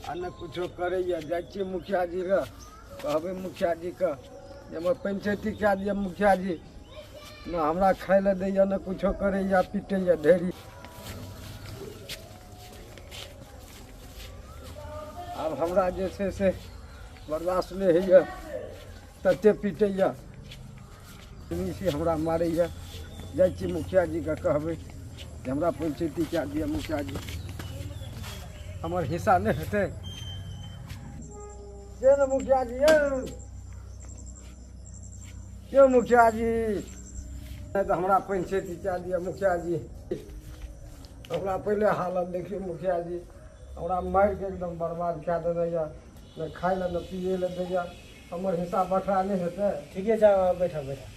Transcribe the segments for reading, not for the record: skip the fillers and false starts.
आ नहि किछो करैए। जाइ छियै मुखिया जी लग, कहबै मुखिया जीके जे हमर पंचैती कए दिअ मुखिया जी, ने हमरा खाय लए दैए ने किछो करैए, पिटैए ढेरी। आब हमरा जे छै से बर्दाश्त नहि होइए, तते पिटैए, से हमरा मारैए। जाइ छी मुखिया जीके कहबै जे हमरा पंचैती कए दिअ मुखिया जी, हमर हिस्सा नहि हेतै से ने मुखिया जी। यौ यौ मुखिया जी, नहि तऽ हमरा पंचैती कए दिअ मुखिया जी। हमरा पहिले हालत देखियौ मुखिया जी, हमरा मारिके एकदम बर्बाद कए देने यऽ, नहि खाय लए नहि पियै लए दैए, हमर हिस्सा बखरा नहि हेतै। ठीके छै, बैठऽ बैठऽ,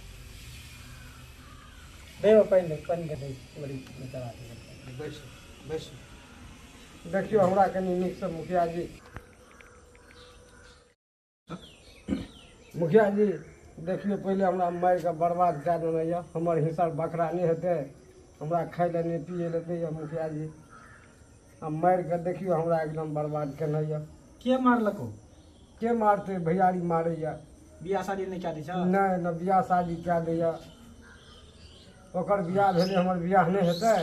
देब पानि, दे पानि दे, बड़ी बेचारा। बैसू बैसू, देखियौ हमरा कनि नीकसँ मुखिया जी। मुखिया जी देखियौ, पहिले हमरा मारिके बर्बाद कए देने यऽ, हमर हिस्सा बखरा नहि हेतै, हमरा खाय लए नहि पियै लए दैए मुखिया जी, आ मारिके देखियौ हमरा एकदम बर्बाद केने यऽ। के मारलको? के मारतै, भैयारी मारैए। बियाह शादी नहि कए दै छै? नहि, नहि बियाह शादी कए दैए। ओकर बियाह भेलै, हमर बियाह नहि हेतै?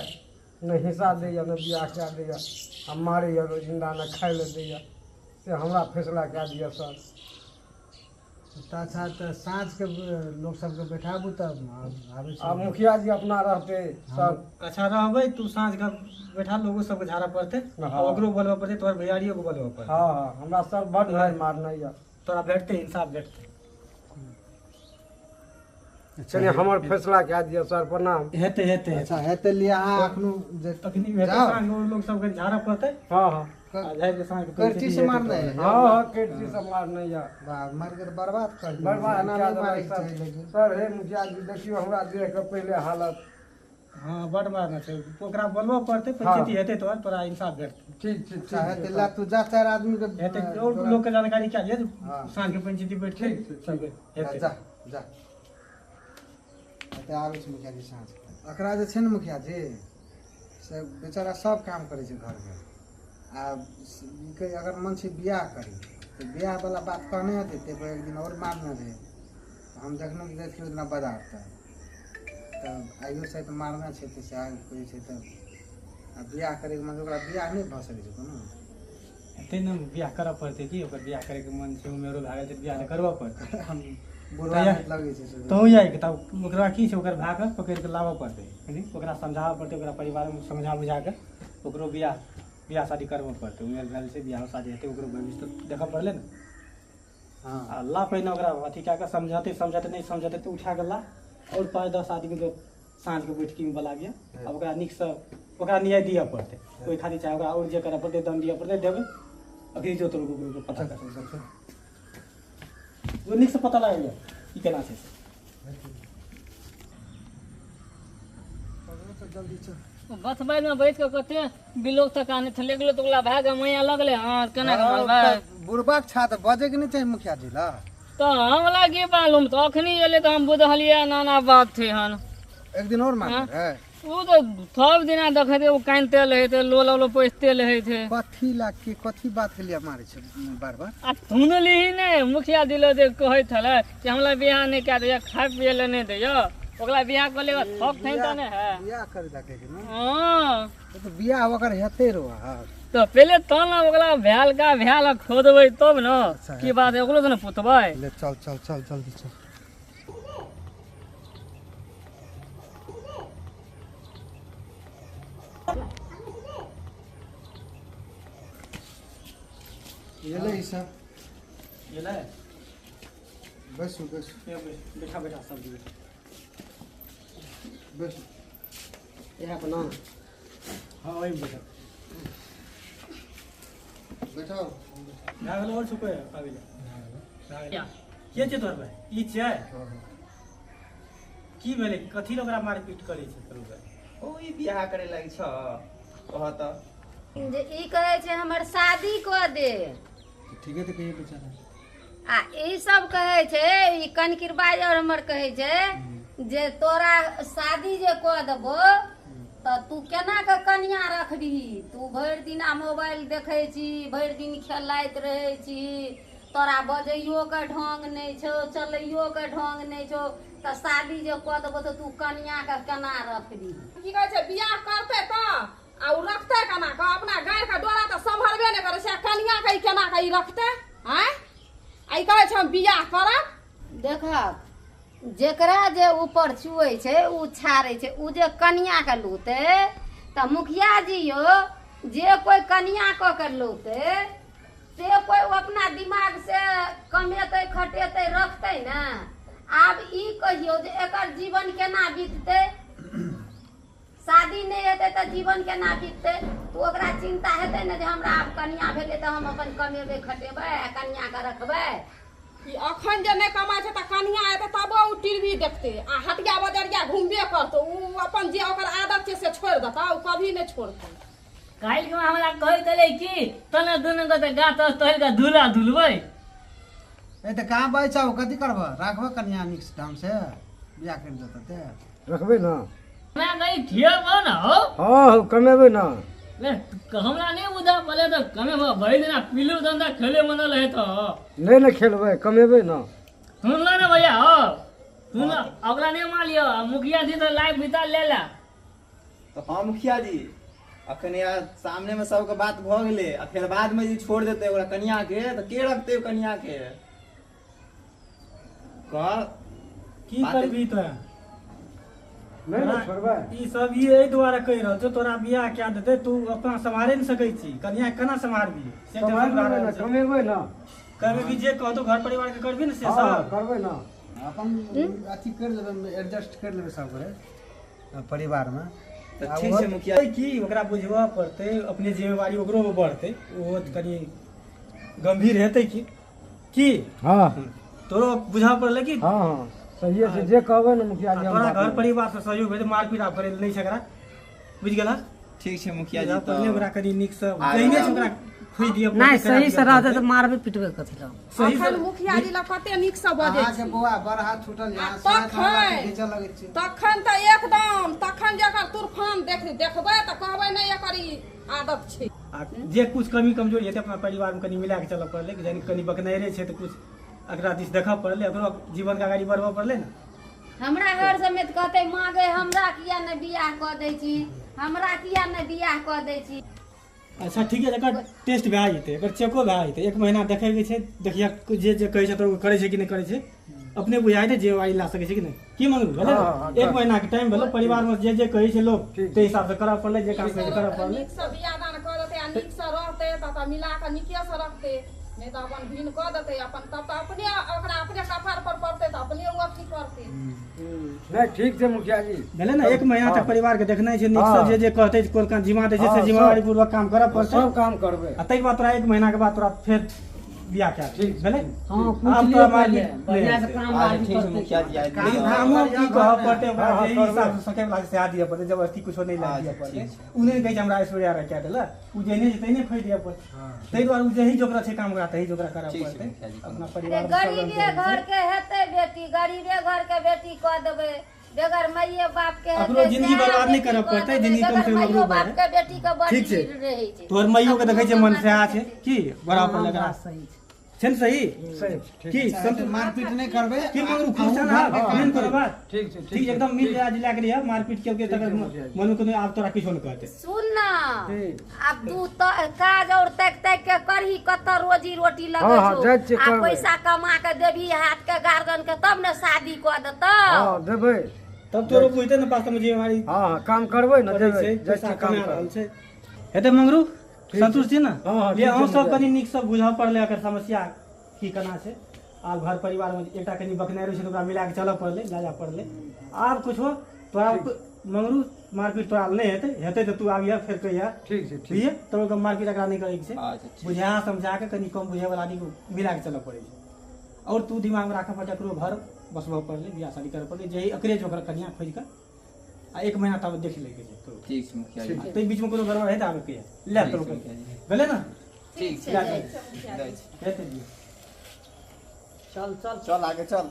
नहि हिस्सा दैए नहि बियाह कए दैए, आ मारैए रोजिन्दा, नहि खाय लए दैए, से हमरा फैसला कए दिअ सर। तऽ अच्छा, तऽ साँझके लोक सबके बैठाबू तब आबै छी। आ मुखिया जी अपना रहतै सर? अच्छा रहबै, तू साँझके बैठा, लोगो सबके झाड़ऽ पड़तै। हँ। ओकरो बोलबऽ पड़तै, तोहर भैयारियोके बोलबऽ पड़तै। हँ हँ, हमरा सर बड मारि मारने यऽ। तोरा भेटतै, इंसाफ भेटतै। कनि हमर फैसला कए दिअ सर, प्रणाम। हेतै हेतै। अच्छा हेतै, लिअ अहाँ एखनो जे तखनी हेतै। जाउ। साँझके लोक सबके झाड़ऽ पड़तै। हँ हँ। आ झाड़ि कऽ साँझके करची से मारने है? हँ हँ, कैंची से मारने यऽ। बा, मारि के तऽ बर्बाद कर देने। बर्बाद एना कए नहि देलक मारैके सर। चाही लेकिन। सर, हे मुखिया जी, देखियौ हमरा देह के पहिले हालत। हँ, बड मारना छै, ओकरा बोलबऽ पड़तै, पंचायती हेतै तोहर, तोरा इंसाफ भेटतै। ठीक छै, अच्छा ठीक हेतै, छै। ला तू जा, चारि आदमी के हेतै, और लोकके जानकारी क्या दिअ। हँ। साँझके पंचायती बैठतै। ठीक छै, ठीक। सबके हेतै। जा जा, हेतै, आबै छै मुखिया जी साँझ। एकरा जे छै ने मुखिया जी, से बेचारा सब काम करै छै घरके, आ के अगर मन छै बियाह करी तऽ बियाह वाला बात कहने हेतै, ताहि पर एक दिन आओर मारने रहै। तऽ हम देखलहुँ कि जाइ छलियै ओहि दिना बाजार, तऽ आइयो शायद मारने छै, तऽ सएह कहै छै। तऽ आ बियाह करैके मन, ओकरा बियाह नहि भऽ सकै छै कोनो। हेतै ने, बियाह करऽ पड़तै की, ओकर बियाह करैके मन छै, उमेरो भए गेल छै, बियाह तऽ करबऽ पड़तै। हम बुढ़वा लगै छै से। तहु जाइ तब ओकरा की छै, ओकर भायके पकड़ि कऽ लाबऽ पड़तै, बुझली? ओकरा समझाबऽ पड़तै, ओकरा परिवारमे समझा बुझा कऽ ओकरो बियाह बियाह शादी करबऽ पड़तै। उमेर भेल छै, बियाह शादी हेतै, ओकरो भविष्य तऽ देखऽ पड़लै ने। हँ। आ ला पहिने ओकरा अथी कए कऽ समझेतै, समझेतै नहि समझेतै तऽ उठा कऽ ला, आओर 5-10 आदमीके साँझके बैठकीमे बोलाबियै, आ ओकरा नीकसँ ओकरा न्याय दिअ पड़तै। ओहि खातिर चाहे ओकरा आओर जे करऽ पड़तै, दम दिअ पड़तै, देबै। अखनी जो तोर ओकरो पता कर, ओ नीकसँ पता लागि जाय ई केना छै से। जल्दी चल। बसबै मे बैठ कऽ कते बिलोक तक आने छलै गेलो, तऽ ओकरा भए कऽ मैया लगलै। हँ, केना कऽ मारबै? बुढ़बाक छा तऽ बजैके नहि चाही मुखिया जी लए। तऽ हमरा की मालूम, तऽ अखनी एलै तऽ हम बुझलियै एना एना बात छै हन। एक दिन और मारने रहै। ओ तऽ सब दिना देखैत ओ कानिते रहै छै, लोल उलो पोसिते रहै छै। कथी ला के कथी बात के लिए मारै छै बार बार? आ सुनलिही ने मुखिया दिलो जे कहैत छलै कि हमरा बियाह नहि कए दैया, खाय पियै लए नहि दैया, ओकरा बियाह कऽ लेगा थक थैन तऽ नहि है। बियाह करे ला कहै छै ने? हँ। तऽ बियाह ओकर हेतै रो। तऽ पहिले तब ने ओकरा भेल का भेल खोदबै तब ने। अच्छा, की बात है, ओकरो तऽ ने पुतबै। ले चल चल चल, जल्दी चल। एलै ई सब। एलै। बैसू बैसू। बैठा बैठा, सब बैठा। बैसू। इएह अपना, हँ, ओहिमे बैठा। बैठाओ। भए गेल, आओर छुपै आबि जा। के छै तोहर भाय? ई छै? की भेलै, कथी लए ओकरा मारपीट करै छै तोहर भाय? ओ ई बियाह करे लागि छ कहत जे ई कहै छै हमर शादी कऽ दे। ठीके तऽ कहिए बेचारा। आ ई सब कहै छै, ई कनकिरबा और हमर कहै छै जे तोरा शादी जे कऽ देबो तऽ तू केना के कनिया रखबही? तू भरि दिना मोबाइल देखै छी, भरि दिन खेलाइत रहै छी, तोरा बजैयो के ढंग नहि छौ, चलैयो के ढंग नहि छौ, तऽ शादी जे कऽ देबौ तऽ तू कनिया के केना रखबही? की कहै छै, बियाह करतै तऽ आ ओ रखतै केना कऽ? अपना गाय के डोरा तऽ सम्हरबे नहि करै छै, आ कनिया के ई केना कऽ ई रखतै? आँय, आ ई कहै छै हम बियाह करब। देखहक, जेकरा जे ऊपर छुए छै उ छाड़ै छै। उ जे कनिया के लूतै तऽ मुखिया जी यौ, जे कोइ कनिया कऽ के लौतै से कोइ ओ अपना दिमाग से कमेतै खटेतै रखतै ने। आब ई कहियौ जे एकर जीवन केना बीततै? शादी नहि हेतै तऽ जीवन केना बीततै? तऽ ओकरा चिन्ता हेतै ने जे हमरा आब कनिया भेलै तऽ हम अपन कमेबै खटेबै आ कनिया के रखबै। ई अखन जे नहि कमाइ छै तऽ कनिया एतै तबो ओ टीवी देखतै आ हटिया बजरिया घुमबे करतै। ओ अपन जे ओकर आदत छै से छोड़ि देतै? ओ कभी नहि छोड़तै। काल्हि के हमरा कहैत रहै कि तने दुनू गोटे गाछ तोड़ि कऽ धूला धुलबै। ए तऽ कहाँ बजै छौ? कथी करबह? राखबह कनिया नीक ढंग से बियाह करि देतऽ ते रखबै ने। हमरा कहीं खियेबो ने हो। हँ हौ, कमेबै ने। ले, हमरा नहीं बुझा पड़े तऽ कमेबो। भरि दिना पीलू धंधा खेले मनल है तऽ नहि ने खेलबै, कमेबै ने। सुनलो ने भैया हो, सुन, ओकरा नहीं मान लियो। मुखिया जी तो लाइफ बिता ले ला। तऽ हँ मुखिया जी, अखन यार सामने में सबके बात भऽ गेलै, आ फेर बाद में जे छोड़ देतै ओकरा कनिया के तऽ के रखतै ओ कनिया के? कह की करबी तोरा? नहि ने छोड़बै। ई सब ई एहि दुआरे कहि रहल छौ, तोरा बियाह कए देतै, तू अपना सम्हारे नहि सकै छी, कनिया के केना सम्हारबी से टेंशन सम्हारबै भए ने, रहल छै। कमेबै ने। करबी, जे कहतौ घर परिवार के करबी ने से हँ सब करबै ने। अपन अथी करि लेबै, एडजस्ट करि लेबै सब गोरे परिवारमे। तऽ आ ठीक ओहो छै मुखिया। की ओकरा बुझबऽ पड़तै, अपने जिम्मेवारी ओकरो मे बढ़तै, ओहो कनि गंभीर हेतै। की की हँ। तोरो बुझऽ पड़लै कि? हँ हँ, सहिए छै, जे कहबै ने मुखिया जी, हम तोरा बात घर मानबै। परिवार से सहयोग हेतै, मारपीट आब करै लए नहि छै एकरा, बुझि गेलह? ठीक छै मुखिया जी। बुझऽ पड़लै ओकरा तऽ कनि नीकसँ आगे जहिने छै ओकरा खोजि दिअ नहि पड़तै, करा सही से दिअ रहतै पड़तै। तऽ मारबे पिटबै कथी लए? सही से अखन मुखिया जी लग कते नीकसँ बजै अहाँके छी। बौआ बड़ हाथ छूटल आ यहाँ साँझ हमरा तखन घीचऽ लगै छी। तखन तऽ एकदम तखन जे एकर तुरफान देख देखबै तऽ कहबै नहि एकर ई आदत छै। आ जे कुछ कमी कमजोरी हेतै अपना परिवारमे कनि मिला कऽ चलऽ पड़लै, यानी कनि बकनैरे छै तऽ कुछ एकरा दिस देखऽ पड़लै, एकरो जीवनके अगाड़ी बढ़बऽ पड़लै ने। हमरा हर समय तऽ कहतै, माँ गे, हमरा किया नहि बियाह कऽ दै छी, हमरा किया नहि बियाह कऽ दै छी। अच्छा ठीक है, एकर टेस्ट भए जेतै, एकर चेको भए जेतै। एक महीना देखैके छै, देखिए जे जे कहै छै तऽ ओ करै छै कि नहि करै छै, अपने बुझा जेतै जिम्मेवारी ला सकै छै कि नहि। की मंगरू भेलै? हँ, हँ, एक महीना के टाइम भेलै, परिवारमे जे जे कहै छै लोक ठीक। ताहि हिसाबसँ करऽ पड़लै, जे काम कहै छै करऽ पड़लै। नीकसँ बियाह दान कऽ देतै आ नीकसँ रहतै तऽ मिला कऽ नीकेसँ रखतै, नहि तऽ अपन भिन्न कऽ देतै अपन, तब तऽ अपने ओकरा अपने कपार पर पड़तै तऽ अपने ओ अथी करतै। नहि, ठीक छै मुखिया जी। भेलै ने, एक महीना तक परिवारके देखनाइ छै नीकसँ, हँ। जे जे कहतै, कोन काम जिम्मा दै छै से हँ, जिम्मेवारी पूर्वक काम करऽ पड़तै। सब काम करबै। आ ताहिके बाद तोरा एक महीनाके बाद तोरा फेर बियाह कए ठीक। भेलै। हँ, आब पूछि तोरा लियौ मारपीट पहिले नहि बढ़िआँ से हेतै। काम अच्छा आदमी ठीक छै करतै। मुखिया जी, आइ काम लेकिन धाम कामो बढ़िआँ की कहऽ घरमे। पड़तै ओकरा, हँ, हँ, जे करबै। हिसाबसँ सकै वला छै सएह दिअ पड़तै, जबरदस्ती कुछो नहि लए दिअ अच्छा, पड़तै। ठीक छै। ओ नहि कहै छै हमरा ऐश्वर्या राय कए देलक, ओ जेहने छै तेहने खोजि दिअ पड़तै। ताहि दुआरे ओ जेही जोकरा छै काम ओकरा तही जोकरा करऽ ठीक छै पड़तै। मुखिया जी। अपना अरे परिवारमे सब रंगके गरीबे रहै छै। घर के हेतै बेटी, गरीबे घर के बेटी कऽ देबै, बगैर माइये बाप के अकरो हेतै जिंदगी सएह बर्बाद नहि बेटी करऽ कऽ पड़तै, देबै, जिंदगी कम बगैर से कम माइयो ओकरो बाप बढ़े। के बेटी के बड़ ठीक छै। भीड़ रहै छै। तोहर माइयो के देखै अपनो छै मन कमा सएह कऽ छै खेतै। की बड़ा हँ, पर लगा बात सही छै। छै ने सही? सही ठीक। की अच्छा, संतु मारपीट नहि करबै। की मंगरू खुश अहूँ छै ने? घरके काम मेन कोनो करू। बात ठीक छै। ठीक, एकदम मिल जा जुला के रहिए, मारपीट केलकै ठीक तकर छै मुखिया जी। मनु कोनो आब तोरा किछो नहि कहतै। सुन ना, ठीक। आब तू तऽ काज और ताकि ताकि के करही, कतऽ रोजी रोटी लगै हँ, हँ, छौ जाइ छियै आ करबै। पैसा कमा के देबही हाथ के गार्जियन के तब ने शादी कऽ देतौ। हँ, देबै। तब तोरो बुझतै ने वास्तवमे जिम्मेवारी हँ हँ, काम करबै ने। करै जेबै, छै, जाइ पैसा छियै काम कमा रहल करबै। छै। हेतै मंगरू, ठीक संतुष्ट छै। छी ने? हँ हँ, ले ठीक छै अहूँ सब मुखिया कनि जी। नीकसँ बुझऽ पड़लै एकर समस्या की केना छै। आब घर परिवारमे एकटा कनि बकनाइ रहै छै तऽ ओकरा मिला कऽ चलऽ पड़लै, लऽ जाय पड़लै। आब कुछो तोरा ठीक। मंगरू मारपीट तोरा नहि हेतै, हेतै तऽ तू आबिह फेर कहिया। ठीक छै, ठीक। बुझिए तब ओकर मारपीट एकरा नहि करैके छै। अच्छा ठीक। बुझा समझा कऽ कनि कम बुझैवला आदमीके मिला कऽ चलऽ पड़ै छै। आओर तू दिमागमे राखऽ पड़तै, एकरो घर बसबऽ पड़लै, बियाह शादी करऽ पड़लै, जेही एकरे जोकर कनिया खोजि कऽ आ एक महीना तब देख लैके छै तोरो। ठीक छै मुखिया जी। आ ताहि बीचमे कोनो गड़बड़ हेतै आबे कहिया ले ठीक तोरो छै मुखिया जी। भेलै ने? ठीक छै। जा जाइ जा। छी। हेतै जी। चल चल चल आगे चल।